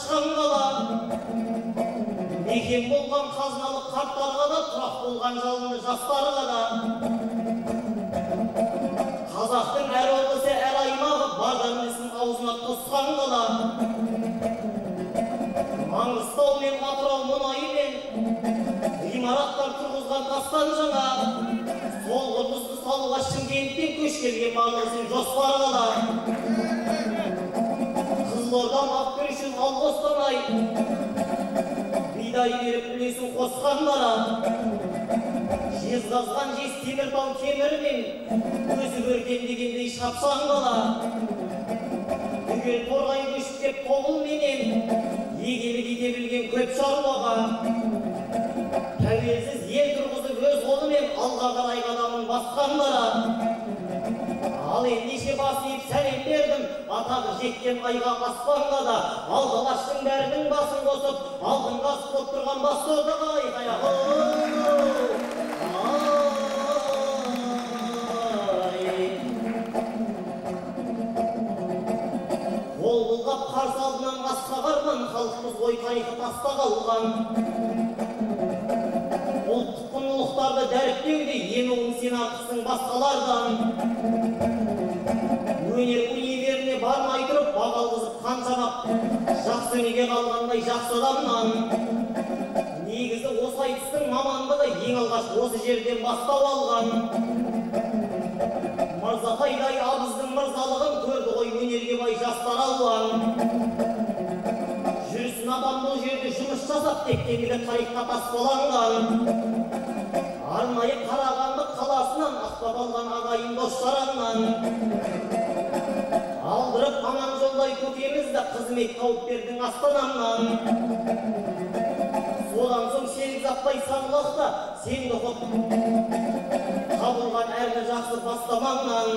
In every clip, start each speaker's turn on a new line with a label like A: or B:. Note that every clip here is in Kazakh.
A: шашқан қала. Мекен болған қазыналы қарттарға да, тұрақ болған жалынды жастарға да. Қазақтың әр облысы, әр аймағы бар дәмдісін аузына тосқан қала. Маңғыстау мен Атырау мұнайымен ғимараттар тұрғызған тастан жаңа. Сол құрылысты салуға Шымкенттен көш келген барлығысын жоспар қала. Қызылордан Ақкөл үшін ал Қостанай бидай беріп үлесін қосқан дара. Жезқазған жез Теміртау темірімен өсіп өркендегендей шапшаң қала. Түгел Торғай көшіп кеп тобылменен егелік ете білген көп шаруаға. Тәуелсіз ел тұрғызып өз қолымен алға қарай қадамын басқан дара. Ал ендеше бас иіп сәлем бердім, атағы жеткен айға аспанға да. Ал алаштың бәрінің басын қосып, алтын қасып боп тұрған бас ордаға айқай. Қол бұлғап қарсы алдынан асқақ арман, халқымыз ғой тарихы таста қалған. Ұлттық құндылықтарды дәріптеуде ең оң сен артықсың басқалардан. Өнер универіне бармай тұрып, бақ алғызып қаншама жақсы өнеге қалғандай жақсы адамнан. Негізі осы айтыстың мамандығы ең алғаш осы жерден бастау алған. Мырзатайдай абыздың мырзалығын көрді ғой өнерге бай жастар алуан. Жүрсін адам бұл жерде жұмыс жасап, тектендігі тарихқа таспаланған. Арнайы Қарағанды қаласынан ақтап алған ағайын дос-жараннан. Алдырып Аманжолдай көкемізді қызмет тауып бердің астанамнан. Содан соң Шерікзаттай Саңлақта сен тоқып табылған әрбір жақсы бастамаңнан.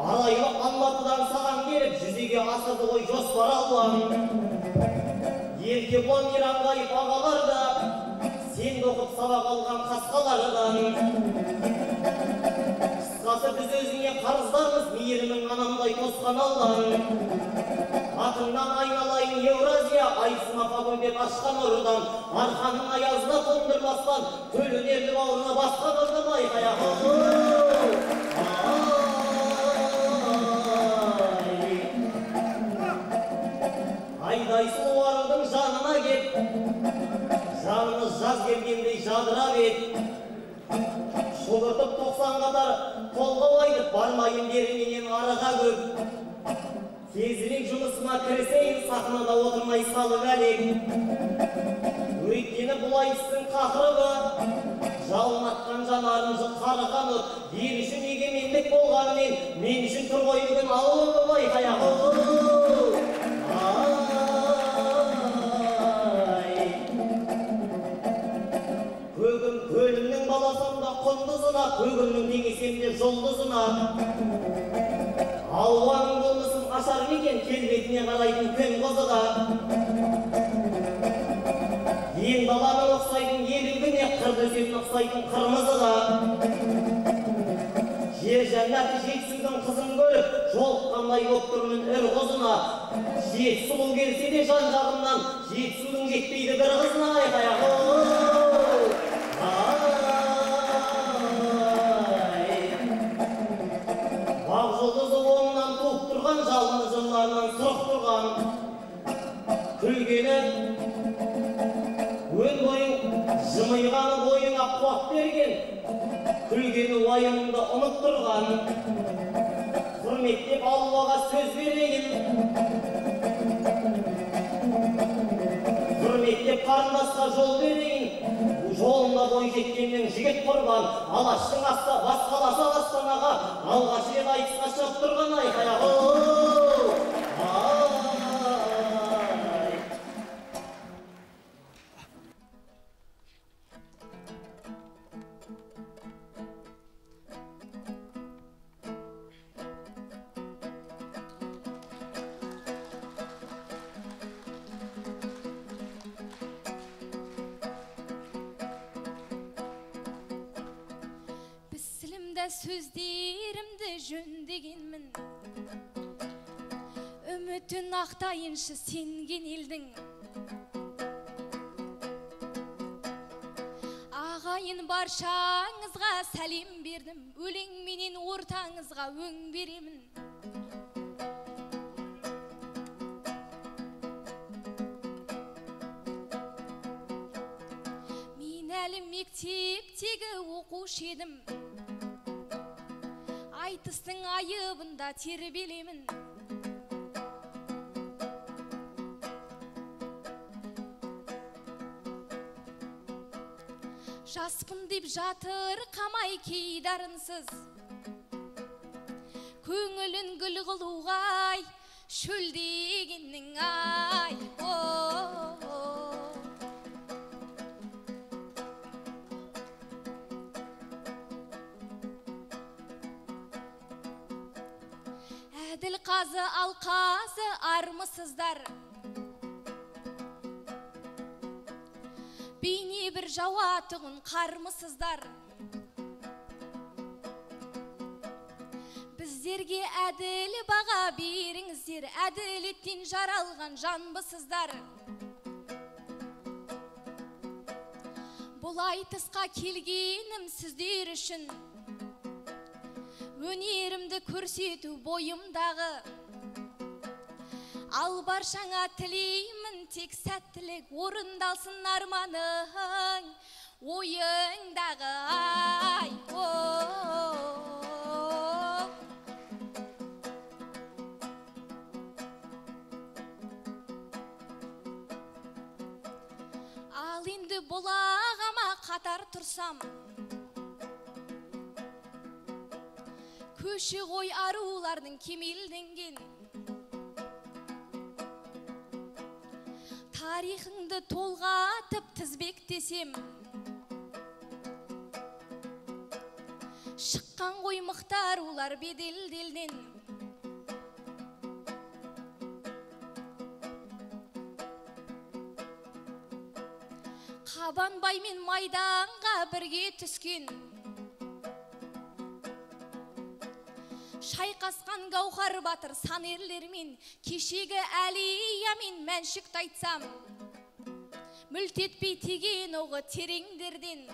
A: Арайлы Алматыдан саған келіп жүзеге асырды ғой жоспар алуан. Еркебұлан Иранғайып ағалар да сен тоқып сабақ алған қасқалардан. Қысқасы біз өзіңе қарыздармыз, мейірімің анамдай тосқан алдан. Атыңнан айналайын Еуразия, айтысыма факультет ашқан ордан. Арқаның аязына тоңдырмастан, төл өнерді бауырына басқан ордам айқай. Айдай сұлу арудың жанына кеп, жанымыз жаз келгендей жадырап ет. Шұбыртып 90 қатар толғау айтып, бармайын беріненен арыға көп. Тезірек жұмысыма кірісейін, сахнада отырмай салып әлек. Өйткені бұл айтыстың тақырыбы жалын атқан жанарын қарыған от. Ел үшін егемендік болғанымен, мен үшін тұр ғой бүгін ауыл айқай. Көгім көлімнің баласам да құндызына, көгімнің теңесем де жұлдызына. Алуаның болмысын ашар ма екен келбетіне қарайтын күн қызыға. Ен даланың ұқсайтын елігіне, қырды өсетін ұқсайтын қырмызыға. Жер жәннаты Жетісудың қызын көріп, жолыққандай боп тұрмын ір құзына. Жеті сұлу келсе де жан жағымнан, Жетісудың жетпейді бір қызына айқай. Бақ жұлдызы оңынан туып тұрған, жалынды жырларынан сұрық тұрған. Күлгені өн бойың, жымиғаны бойыңа қуат берген, күлгені уайымыңды ұмыттырған. Құрметтеп Аллаға сөз берейін, құрметтеп қарындасқа жол берейін. Жолында бой жеткеннен жігіт құрбан, Алаштың бас қаласы Астанаға алғаш рет айтысқа шығып тұрған айқай.
B: Сөздерімді жөндегенмін, өмір Үмітін ақтайыншы сенген елдің. Ағайын баршаңызға сәлем бердім, өлеңменен ортаңызға өң беремін. Мен әлі мектептегі оқушы едім, айтыстың айыбында тербелемін. Жаспын деп жатыр қамай кейдарынсыз, көңілін гүл қылуға шөлдегеннің ай. Әділ қазы алқазы армысыздар, бейне бір жауатығын қармысыздар. Біздерге әділ баға беріңіздер, әділеттен жаралған жанбысыздар. Бұл айтысқа келгенім сіздер үшін, өнерімді көрсету бойымдағы. Ал баршаңа тілеймін тек сәттілік, орындалсын арманың ойыңдағы ай. Ал енді бұл ағама қатар тұрсам, көші ғой арулардың кемелденген. Тарихыңды толғатып тізбектесем, шыққан ғой мықты арулар беделден. Қабанбай мен майданға бірге түскен, шайқасқан гауһар батыр сан ерлермен, кешегі Әлия мен Мәншүкті айтсам, мүлт етпей тиген оғы тереңдерден.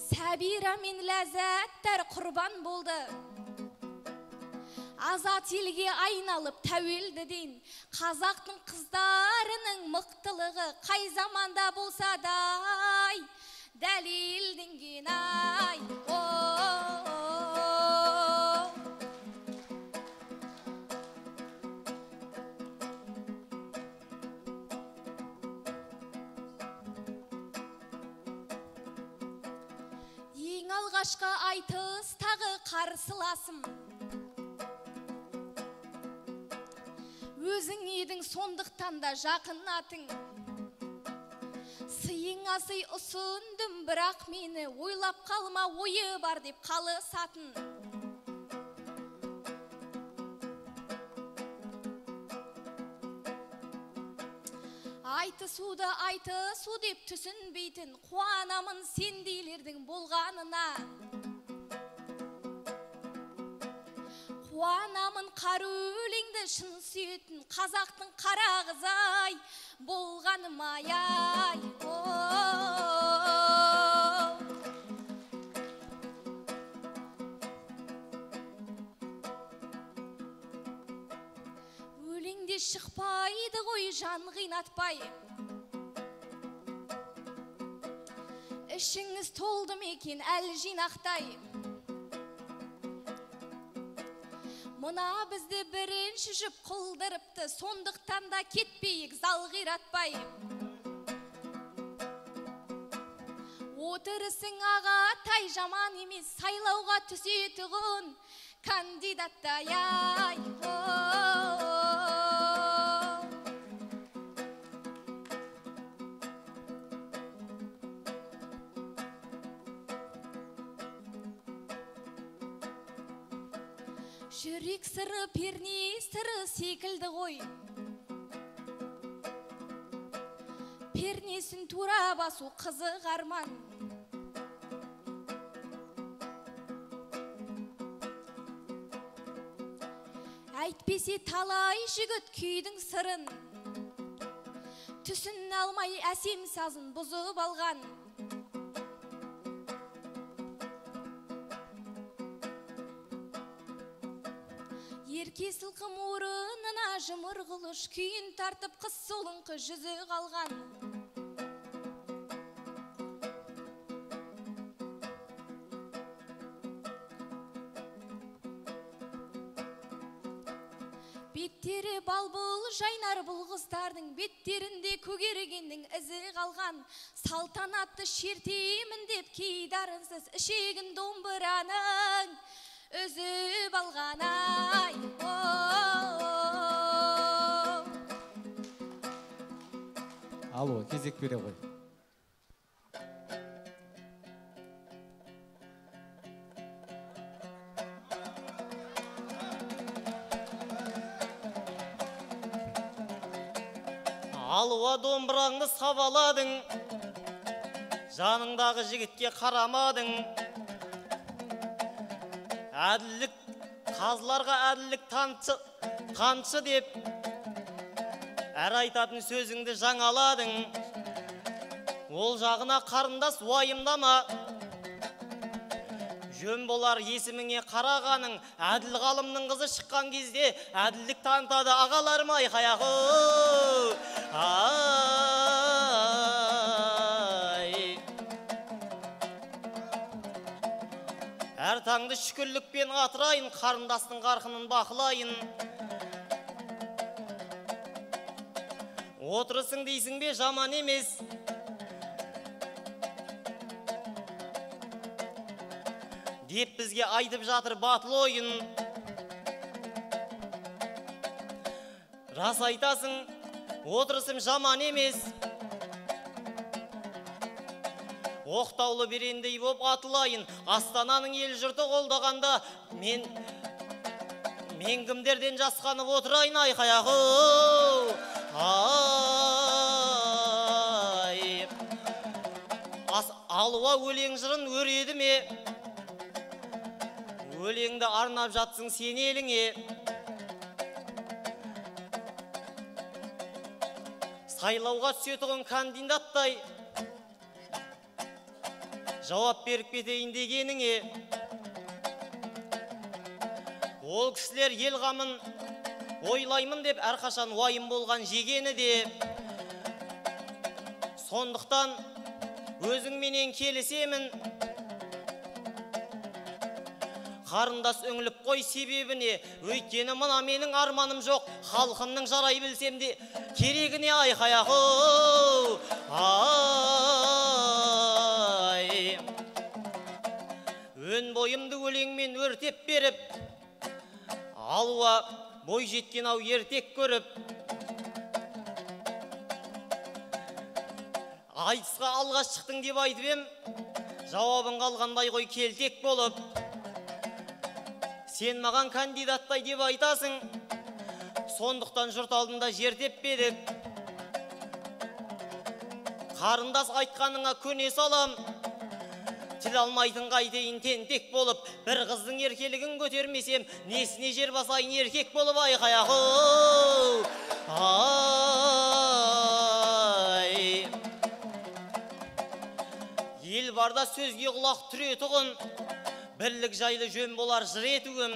B: Сәбира мен Ләззаттар құрбан болды, азат елге айналып тәуелдіден. Қазақтың қыздарының мықтылығы қай заманда болса да ай дәлелденген ай. Ең алғашқы айтыс тағы қарсыласым, өзің едің сондықтан да жақын атың. Сыйыңа сый ұсындым, бірақ мені ойлап қалма ойы бар деп қалысатын. Айтысуды айтысу деп түсінбейтін, қуанамын сендейлердің болғанына. Қуанамын қара өлеңді шын сүйетін қазақтың қара қызы ай болғаным ай ай. Өлеңде шықпайды ғой жан қинатпай, ішіңіз толды ма екен әл жинақтай. Мына бізді бірінші жұп қылдырыпты, сондықтан да кетпейік зал қиратпай. Отырысың ағатай жаман емес, сайлауға түсетұғын кандидаттай ай. Жүрек сыры перне сыры секілді ғой, пернесін тура басу қызық арман. Әйтпесе талай жігіт күйдің сырын түсін алмай әсем сазын бұзып алған. Ерке сылқым орынына жұмыр қылыш күйін тартып қыз солыңқы жүзі қалған. Беттері балбыл жайнар бұл қыздардың беттерінде көгергеннің ізі қалған. Салтанатты шертемін деп кейдарынсыз ішегін домбыраның үзіп алған ай.
C: Алло, кезек бере ғой.
A: Алуа домбыраңды сабаладың, жаныңдағы жігітке қарамадың. Әділдік, қазыларға әділдік танытшы деп, әр айтатын сөзіңді жаңаладың. Ол жағына қарындас уайымдама, жөн болар есіміңе қарағаның. Әділ ғалымның қызы шыққан кезде әділдік танытады ағаларым айқай-ақ. Ай. Әр таңды шүкірлікпен атырайын, қарындастың қарқынын бақылайын. Отырысың дейсің бе, жаман емес. Деп бізге айтып жатыр батыл ойын. Рас айтасың, отырысым жаман емес. Оқтаулы берендей боп атылайын. Астананың ел жұрты қолдағанда мен кімдерден жасқанып отырайын айқай-ақ. Ай. Алуа өлең жырын өреді ме? Өлеңді арнап жатсың сен еліңе. Сайлауға түсетұғын кандидаттай жауап беріп кетейін дегеніңе. Ол кісілер ел қамын ойлаймын деп әрқашан уайым болған жегені де. Сондықтан өзіңменен келісемін. Қарындас үңіліп қой себебіне, өйткені мына менің арманым жоқ, халқымның жарай білсем де керегіне айқай-ақ. Ай. Өн бойымды өлеңмен өртеп беріп, алуа бой жеткен ау ертек көріп, айтысқа алғаш шықтың деп айтып ем, жауабың қалғандай ғой келтек болып. Сен маған кандидаттай деп айтасың, сондықтан жұрт алдында жер теппедік. Қарындас айтқаныңа көне салам, тіл алмайтын қайтейін тентек болып, бір қыздың еркелігін көтермесем, несіне жер басайын еркек болып айқай-ақ. Ай. Ел барда сөзге құлақ түретұғын, бірлік жайлы жөн болар жыр етуім.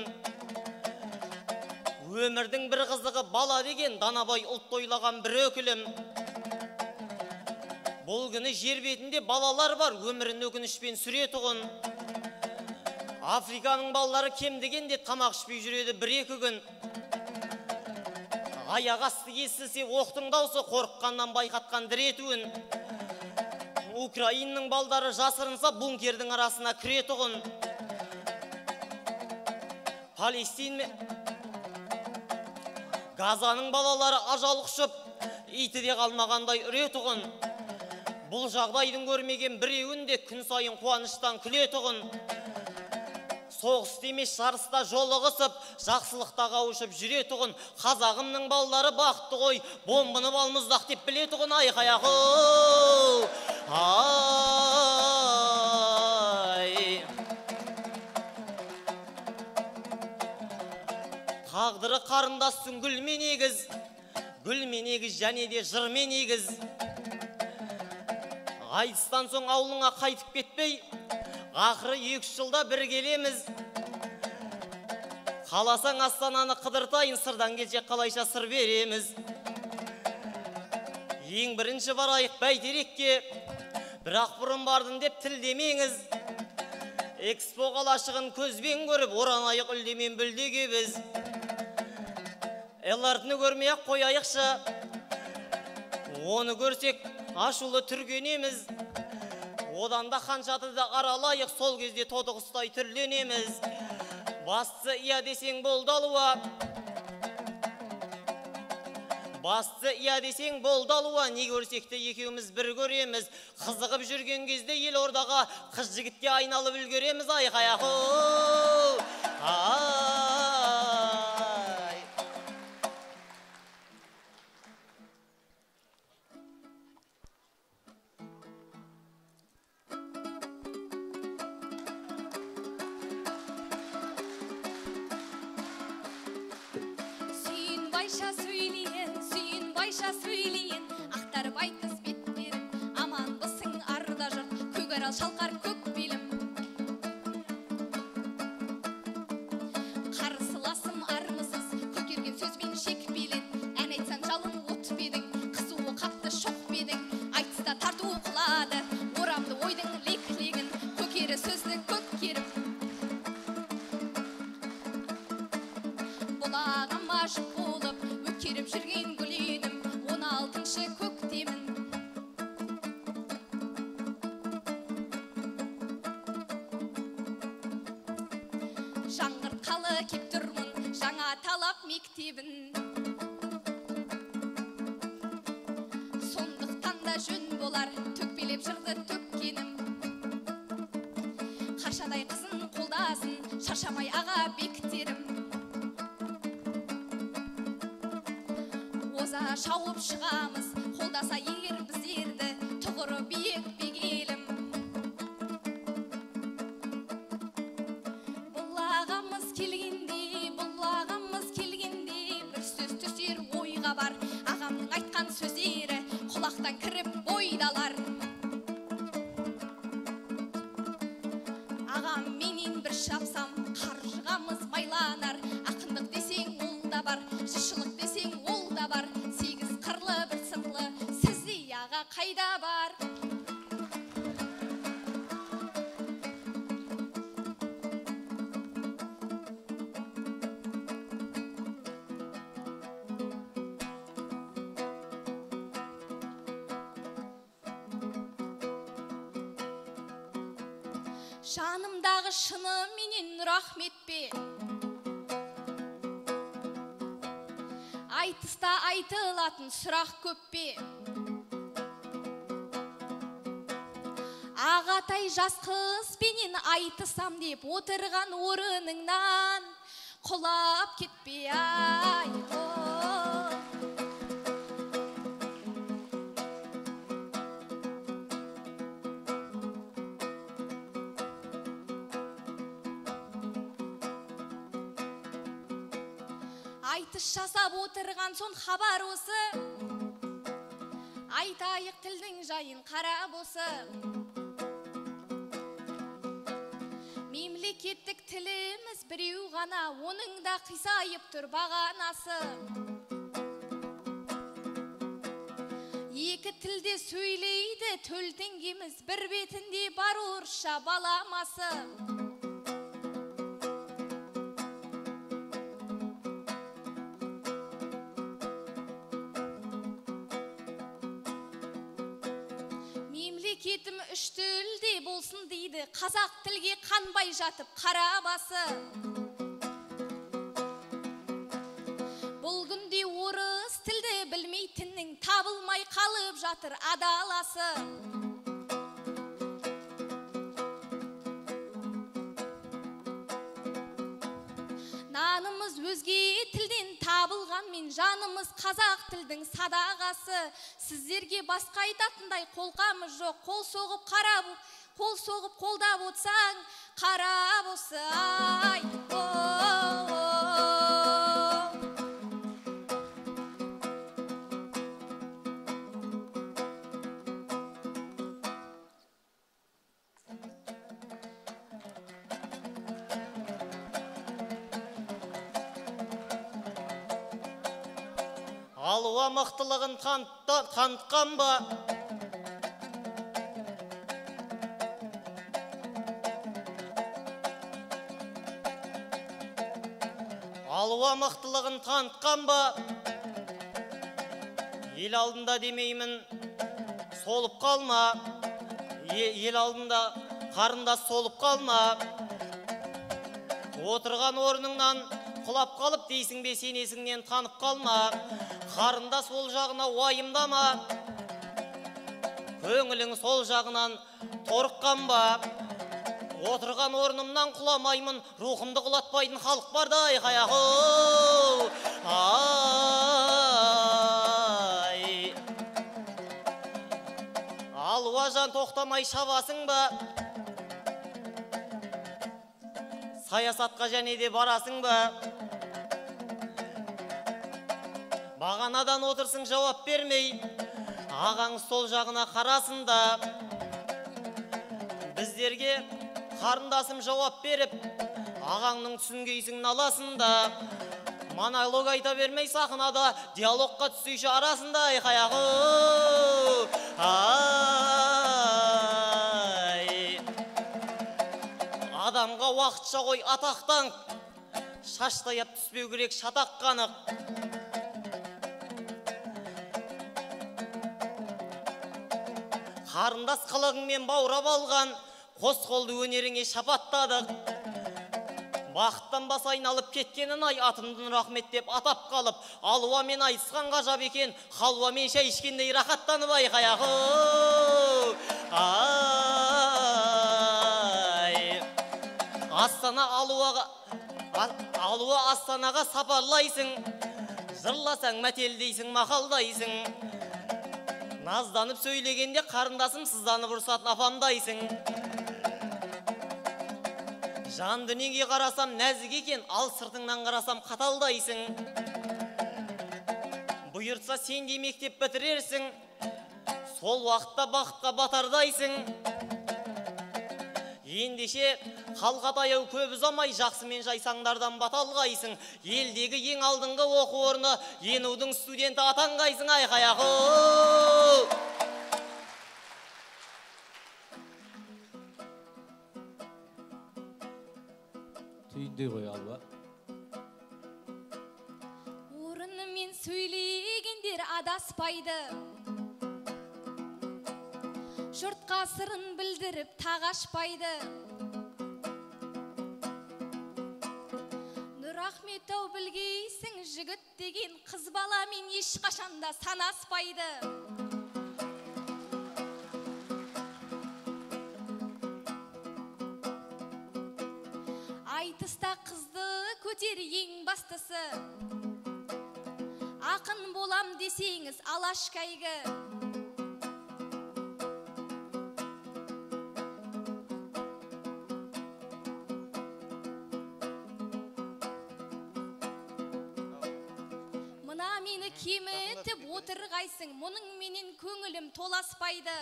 A: Өмірдің бір қызығы бала деген Данабай ұлт тойлаған бір өкілім. Бұл күні жер бетінде балалар бар, өмірін өкінішпен сүретұғын. Африканың балалары кем дегенде тамақ ішпей жүреді бір-екі күн. Аяқ асты естілсе оқтың даусы, қорыққаннан байқатқан дір етуін. Украинның балдары жасырынса бункердің арасына кіретұғын. Палестин мен Газаның балалары ажал құшып, иті де қалмағандай үретұғын. Бұл жағдайдың көрмеген біреуін де күн сайын қуаныштан күлетұғын. Соғыс демес жарыста жолығысып, жақсылықта қауышып жүретұғын. Қазағымның балалары бақытты ғой, бомбыны балмұздақ деп білетұғын айқай-ақ. Ай. Тағдыры қарындастың гүлмен егіз, гүлмен егіз және де жырмен егіз. Айтыстан соң ауылыңа қайтып кетпей, ақыры 2 жылда бір келеміз. Қаласаң астананы қыдыртайын, сырдан келсе қалайша сыр береміз. Ең бірінші барайық Бәйтерекке, бірақ бұрын бардым деп тілдемеңіз. Экспо қалашығын көзбен көріп, оранайық үлдемен бүлдеге біз. ЛРТ-ны көрмей-ақ қояйықшы, оны көрсек ашулы түргенеміз. Одан да хан шатырды аралайық, сол кезде тоты құстай түрленеміз. Бастысы иә десең болды алуа, бастысы иә десең болды алуа, не көрсек те екеуміз бір көреміз. Қызығып жүрген кезде елордаға қыз жігітке айналып үлгереміз. Айқай аху, ай.
B: Сүйінбайша сөйлейін, Сүйінбайша сөйлейін, ақтарып айтыс беттерін, аманбысың арда жұрт, Көкарал шалқар көк белім. Қарсыласым армысыз, көкерген сөзбен шекпелін, ән айтсаң жалын от бедің, қызуы қатты шоқ бедің, айтыста тарту қылады, орамды ойдың лек-легін, көкері сөзді көк керіп. Бұлағыма жұп болып, өткеріп жүрген гүл едім, 16-шы көктемін. Жаңғыртқалы кеп тұрмын, жаңа талап мектебін. Сондықтан да жөн болар, төкпелеп жырды төккенім. Қаршадай қызын қолдасын, шаршамай аға бектерім. Оза шауып шығамыз, қолдаса егер біздерді, тұғыры биік бегелім. Бұл ағамыз келгенде, бұл ағамыз келгенде, бір сөз түсер ойға бар, ағамның айтқан сөздері құлақтан кіріп бойдалар. Ағам менен бір шапсам, қаржығамыз майланар, ақындық десең ол да бар, жыршылық десең ол да бар, 8 қырлы бір сырлы, сіздей аға қайда бар? Жанымдағы шыны менен Нұрахмет пе? Айтыста айтылатын сұрақ көп пе? Ағатай жас қызбенен айтысам деп отырған орыныңнан құлап кетпе, ай, о. Айтыс жасап отырған сон хабар осы, айтайық тілдің жайын қарап осы. Мемлекеттік тіліміз біреу ғана, оның да қисайып тұр бағанасы. Екі тілде сөйлейді төл теңгеміз, бір бетінде бар орысша баламасы. Мемлекетім үш тілде болсын дейді, қазақ тілге қанбай жатып қара басы. Бұл күнде орыс тілді білмейтіннің табылмай қалып жатыр адаласы. Нанымыз өзге тілден табылғанмен жанымыз қазақ тілдің садағасы. Сіздерге басқа айтатындай қолқамыз жоқ, қол соғып қарап, қол соғып қолдап отырсаң, қарап осы, ай, о, о.
A: Алуа мықтылығын танытқан ба? Алуа мықтылығын танытқан ба? Ел алдында демеймін, солып қалма. Ел алдында қарындас солып қалма. Отырған орныңнан құлап қалып дейсің бе, сен есіңнен танып қалма. Қарындас ол жағына уайымдама, көңілің сол жағынан торыққан ба? Отырған орнымнан құламаймын, рухымды құлатпайтын халық бар да, айқай-ау, ай. Алуа жан тоқтамай шабасың ба? Саясатқа және де барасың ба? Бағанадан отырсың жауап бермей, ағаң сол жағына қарасын да. Біздерге қарындасым жауап беріп, ағаңның түсінгейсің наласын да. Монолог айта бермей сахнада, диалогқа түсейші арасында, айқай-ау, ай. Адамға уақытша ғой атақтан, шаш таяп түспеу керек шатақ қанық. Қарындас қылығыңмен баурап алған, қос қолды өнеріңе шапаттадық. Бақыттан бас айналып кеткенін ай, атымды Нұрахмет деп атап қалып, алуамен айтысқан ғажап екен, халуамен шай ішкендей рахаттанып айқай-ау, ай. Астана алуаға, алуа Астанаға сапарлайсың, жырласаң мәтелдейсің, мақалдайсың. Назданып сөйлегенде қарындасым сызданып ұрсатын апамдайсың. Жан дүниеге қарасам нәзік екен, ал сыртыңнан қарасам қаталдайсың. Бұйыртса сен де мектеп бітірерсің, сол уақытта бақытқа батардайсың. Ендеше халға таяу көп ұзамай, жақсы мен жайсаңдардан бата алғайсың. Елдегі ең алдыңғы оқу орны ЕНУ-дың студенті атанғайсың, айқай-ау.
C: Түйіндей ғой, Алуа.
B: Орнымен сөйлегендер адаспайды, жұртқа сырын білдіріп тағашпайды. Нұрахмет ау білгейсің, жігіт деген қыз баламен ешқашанда санаспайды. Айтыста қызды көтер ең бастысы, ақын болам десеңіз алаш кәйгі. Мына мені кемітіп отырғайсың, мұның менен көңілім толаспайды.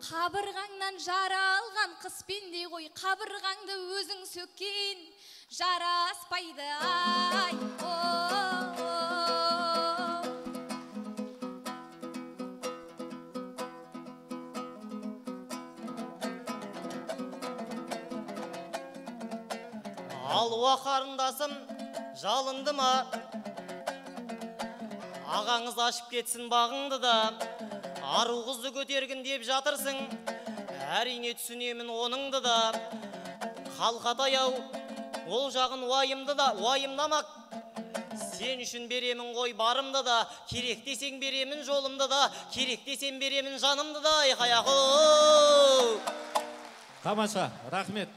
B: Қабырғаңнан жаралған қыз пенде ғой, қабырғаңды өзің сөккен жараспайды. Ай, о, о.
A: Алуа қарындасым жалынды ма? Ағаңыз ашып кетсін бағыңды да, ару қызды көтергін деп жатырсың, әрине түсінемін оныңды да. Халқа таяу, ол жағын уайымды да, уайымдамақ. Сен үшін беремін ғой барымды да, керек десең беремін жолымды да, керек десем беремін жанымды да, айқай-ау.
C: Тамаша, рахмет.